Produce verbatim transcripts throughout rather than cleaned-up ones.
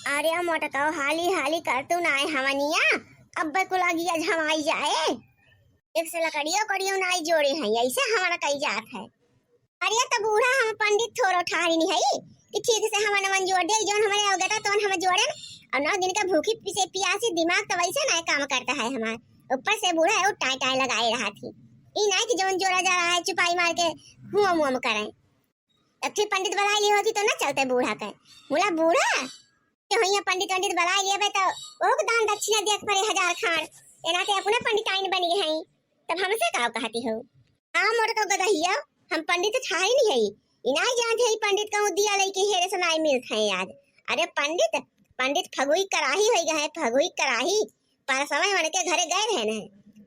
अरे मोटकऊ, हाली हाली कर तू नाय हवनिया, अब कुल अगिया झमाई जाए। एक से लकड़ियो कड़ियो नाय जोड़े हैं, ऐसे हमारा कई जात है। अरे तो बूढ़ा हम पंडित थोड़ो ठहरी नहीं है कि ठीक से हमन मन जोड़ दे, जौन हमरे अवगता तौन हम जोड़न। और नौ दिन का भूखी पीसे पियासी दिमाग तो वैसे ना काम करता है हमार, ऊपर से बूढ़ा है वो टाई टाई लगाए रहा थी। ई ना कि जौन जोड़ा जा रहा है चुपाई मार के हुआ मुआ करें। अब फिर पंडित बुलाई ली होती तो ना चलते बूढ़ा के। बोला बूढ़ा के होइया पंडित वंडित बुलाई लिए भाई तो ओहू के दान दक्षिणा दिया के पड़े हजार खान। एना के अपने पंडिताइन बनी गई हैं, तब हमसे का कहती हो? हाँ मोटकऊ गदहिया, हम पंडित ठाही नहीं है, इनाई जानते है पंडित कहूँ दिया लइके हेरे से नाई मिलत है आज। अरे पंडित, पंडित फगुई कराही होई गए, फगुई कराही। पर समय मन के घरे गए रहे न,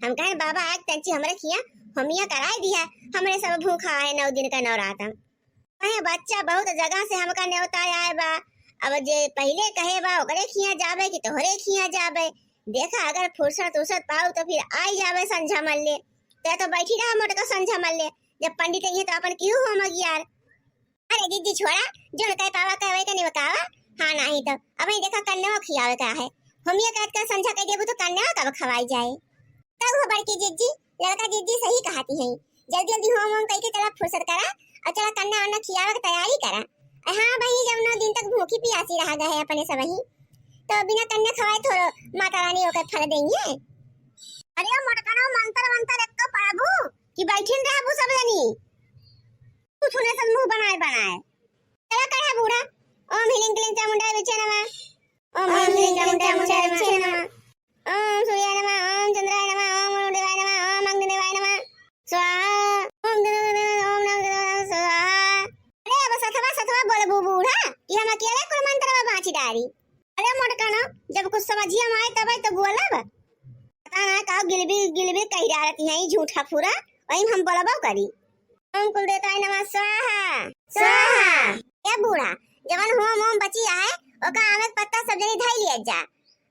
हम कहे बाबा आज तंची हमरे खिया होमिया कराई दिया, हमरे सब भूखा है नौ दिन का नवरातन। कहे बच्चा बहुत जगह से हमका न्योता आए बा, अब जे पहिले कहे बा ओकरे खिया जाबे कि तोहरे खिया जाबे। देखा अगर फुर्सत उर्सत पाऊ तो फिर आई जाबे संझा मल्ले। ते तो बैठी रहा मोटका संझा मल्ले, जब पंडित अइहे तो अपन किहू होम अगियार। अरे जिज्जी छोड़ा, जौन कह पावा कहवे के निवकावा। हाँ नाही तो अब ही देखा कन्यावा खियावे का है। होमिया कहत का संझा कह देबू तो कन्यावा कब खवाई जाए? तब हो बड़की जिज्जी, लड़का जिज्जी सही कहती हैं। जल्दी जल्दी होम होम कह के चला फुर्सत करा और चला कन्या वन्या खियावे के तैयारी करा। अ हाँ बहिनी, जब नौ दिन तक भूखी पियासी रहा गए अपने सबही, तो बिना कन्या खवाए थोड़ो माता रानी ओकर फल देंगे। अरे मोटकनो मंत्र वंत्र एक्को पढ़बू कि बैठिन रहबू सब जनी? कुछ नहीं सब मुंह बनाए बनाए। चला करा बूढ़ा। ओम ह्रीं क्लीं चामुंडाय विच्चे नमः। ओम ह्रीं क्लीं चामुंडाय विच्चे नमः। ओम सूर्याय नमः, ओम चंद्राय नमः, ओम वरुण देवाय नमः, ओम अग्नि देवाय नमः। स्वाहा। ओम देव देव देव ओम नमः देव देव स्वाहा। अरे अब सतवा सतवा बोलबू बूढ़ा कि हम अकेले कुल मंत्र में बाँची डारी। अरे मोटकनो, जब कुछ समझिया में आए तबे तो बोलब। पता ना का गिलबिल गिलबिल कही रहती हैं झूठा फूरा, वही हम बोलबो करी। ओम कुलदेवताय नमः स्वाहा। स्वाहा। ए बूढ़ा, जवन होम ओम बची आहे, ओका आमे के पत्ता सब जनी धई लियत जा।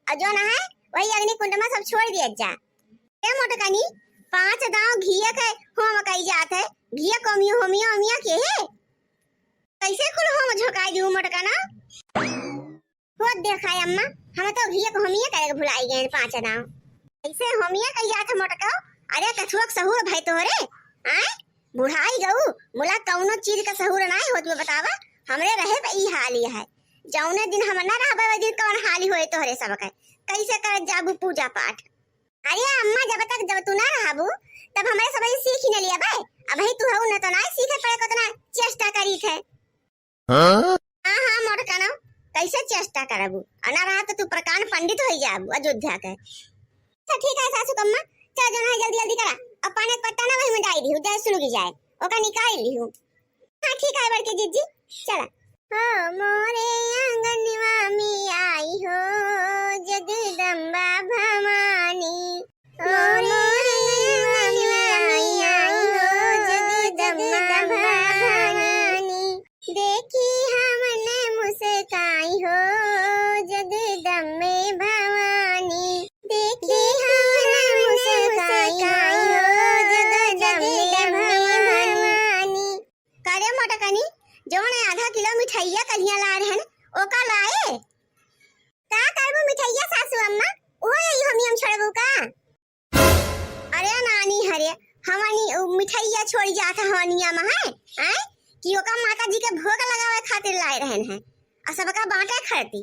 और जौन आहे, वही अग्नि कुंड में सब छोड़ दियत जा। ए मोटकनी, पाँच दांव घिया के होम कई जात है। घिया कोमियो होमियो अमिया के है? कैसे कुल होम झोंकाई दी मोटकना? होत देखा अम्मा, हम तो घिया के होमिया करे के भुलाई गए पाँच दांव। ऐसे होमिया कही जात है मोटको। अरे कछुआ के सहूर भाई तोहरे, आय बुढ़ाई गऊ, मुला कौनो चीज का सहूर नाई होत में बतावा। हमरे रहे पे ई हाल ही है, जौने दिन हम ना रहबे वही दिन कौन हाल ही होए तोहरे सबके। कैसे करत जाबू पूजा पाठ? अरे अम्मा, जब तक जब तू ना रहबू तब हमरे सब सीख ही न लिया बे। अब ही तू हऊ न तो ना सीखे पड़े को इतना चेष्टा करी थे। हाँ? हाँ, हाँ, मोटकनो, कैसे चेष्टा करबू? अना रहा तो तू प्रकांड पंडित होई जाबू अयोध्या के। अच्छा, ठीक है सासू कम्मा, चल जौन है जल्दी जल्दी करा, और पाने के पत्ता ना वही में डाल दिहू, जय सुलगी जाए, ओका निकाल लिहू। हाँ, ठीक है बड़की जिज्जी, चला। हो मोरे आंगनवा में आई हो जगदम्बा भवानी, मोरे आंगनवा में आई हो जगदम्बा भवानी। देखी हमने मुस्काई हो जगदम्बे भवानी, देखी हमने मुस्काई हो जगदम्बे भवानी। करे मोटकनी, जौन आधा किलो मिठाइया कलिया ला रहन, ओका लाए? का करबू मिठाइया सासू अम्मा? ओहो यही हमियम छोड़बू का? अरे नानी, हरे, हमनी उ मिठाइया छोड़ी जात है हवनिया में है, आय? कि ओका माता जी के भोग लगावे खातिर लाए रहन है, और सबका बांटे खरती।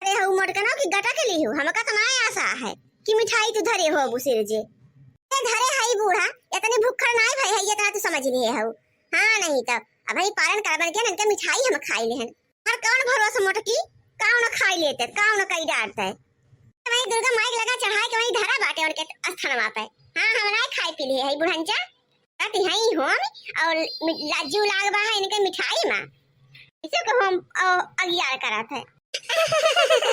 अरे हऊ मोटकनो की गटा के लिहू, हमका तो नाय आशा है कि मिठाई तू धरे हो बुसिर जे। ए धरे हई बूढ़ा, इतनी भुक्खड़ नाय भई है, इतना तू समझ लिए हऊ। हाँ नहीं तो, अब ही पालन करबन के इनके मिठाई हम खाई लेहन। और कौन भरोसा मोटकी, काउ न खाई लेते, काउ न कई डारते। वही दुर्गा माई के लगा चढ़ाई के वही धरा बाटे उनके स्थानवा पे। हाँ, हम नाय खाई पी लिए है बुढ़ंचा। कहती है हम और मि-, लाजू लाग बा है इनके मिठाई में। इसे को हम, अ, अगियार करत है।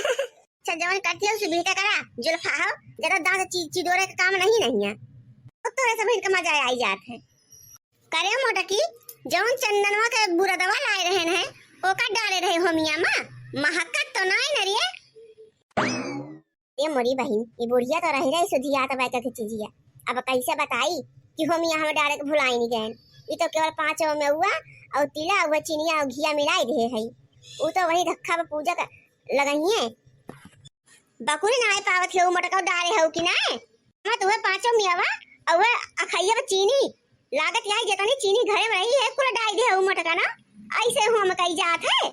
अच्छा, जवन करती है उसे बेटा करा, जुल्फा हो, ज्यादा दांत ची-, चिदोरे का काम नहीं, नहीं है। तो तोरे सब इनका मजा आई जात है। करे मोटकी, जौन चंदनवा के बुरदवा लाए रहन है, ओका डाले रहे होमिया मा, महकत तो नाय न रे। ए मोरी बहिन, ई बुढ़िया तो रही रही सुधियात बा एक एक चीजिया। अब कैसे बताई कि होमिया हम डाले के भुलाई नहीं गए। ई तो केवल पाँच मेउआ और तिला, उहे चिनिया और घिया मिलाई दे है। ऊ तो वही धक्का पे पूजा कर, लगइहें। बकुरी नाहीं पावत हऊ मोटकऊ, डारे हऊ कि नाहीं? हम तो उहे पाँचों मेवा अउ उहे अखइया में चीनी, लागत यही जेतनी चीनी घरे में रही है, कुल डाइ दे हऊ मोटकनऊ। अइसे हुआँ कही जात है।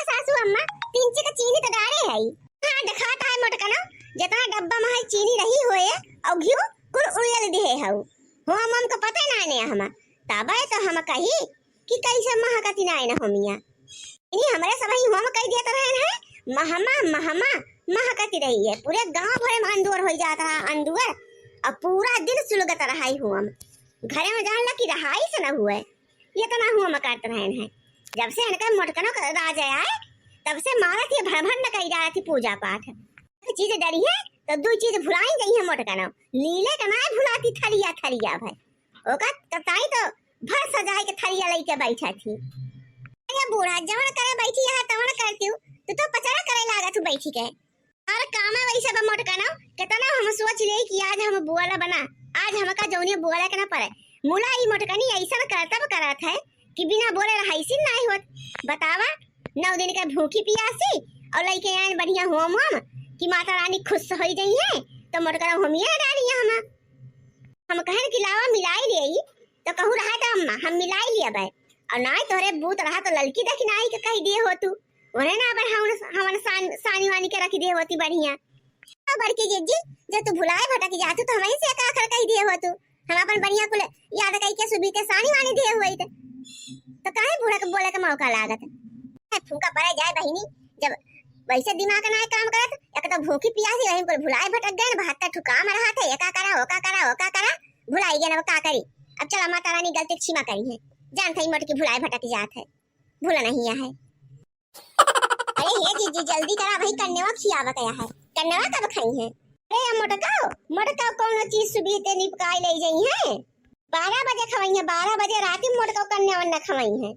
सासू अम्मा, तीन चिक चीनी तो डारे है। हाँ, देखात है मोटकनऊ, जेतना डब्बा में है चीनी रही होए अउ घिउ कुल उड़ियल दिहे हऊ। हुआँ हमका पता नाहीं ने हमा। तबे तो हम कही कि कइसे महकती नाहीं न होमिया। इनी हमरे सबही हुआँ कहि देत रहन है, महमा, महमा, महकती रही है। पूरे गाँव भरे में अंदुअर होइ जात रहा, अंदुअर। अउ पूरा दिन सुलगत रहा है हुआँ। घरे में जान ला कि रहाई से न हुए। इतना हुआँ करत रहन है। जब से इनका मोटकनऊ का राज आए, तब से मारत ही भर भर न कही जात ही पूजा पाठ। एक चीज डरी है, तो दुइ चीज भुलाई गई है मोटकनऊ। लीले का नाहीं भुलाती थरिया, थरिया भर। ओका कताई तो भर सजाए के थरिया लइके बैठा थी। अरे बूढ़ा, जवन करे बैठी यहाँ तवन करती हूँ, तू तो पचरा करे लागत हूँ बैठी के। अरे काम है वैसे बा मोटकनऊ, कितना हम सोच ले कि आज हम बुआला बना, आज हमका जौनी बुआला के ना पड़े। मुला ई मोटकनी अइसन करतब करत है कि बिना बोले रहाइसिन नाहीं होत। बतावा, नौ दिन के भूखी पियासी अउ लइके आएन बढ़िया होम होम कि माता रानी खुश होइ जइहें, तो मोटकनऊ होमिया डाली हम। हम कहन कि लावा मिलाई लेई, तो कहूँ रहा तो अम्मा, हम मिलाई लिया बे। अउ नाहीं तोहरे बूत रहा तो ललकी दखिनाई के कहि दिहे हो तू। उन्हें ना अबर हमन, हमन सान-, सानी वानी के रखि दिहे होती बढ़िया। अउ बड़की जिज्जी, जब तू भुलाए भटक जातू तो हमहीं से का आखर कहि दिहे हो तू। हम अपन बढ़िया कुल याद कइके सुबीते सानी वानी दिहे हुई थे। तो काहे बूढ़ा के बोले के मौका लागत? ए, फूंका पड़े जाए बहिनी, जब वैसे दिमाग ना काम करत, एक तो भूखी पियासी, वहीं कुल भुलाए भटक गए, बहत्तर ठु काम रहा थे, एका करा, ओका करा, ओका करा, भुलाई गए, अब का करी? अब चला माता रानी गलती क्षमा करी है, जान था मोटकी भुलाए भटक जात है, भूला नहीं है। अरे हे जीजी, जल्दी करा, वही कन्यावा खियावा गया है, कन्यावा कब खाई है? अरे मोटकाओ, मोटकाओ कौनो चीज सुबीते निपकाई ले जाई है, बारह बजे खवाई है, बारह बजे राती मोटकाओ कन्यावा न खवाई है।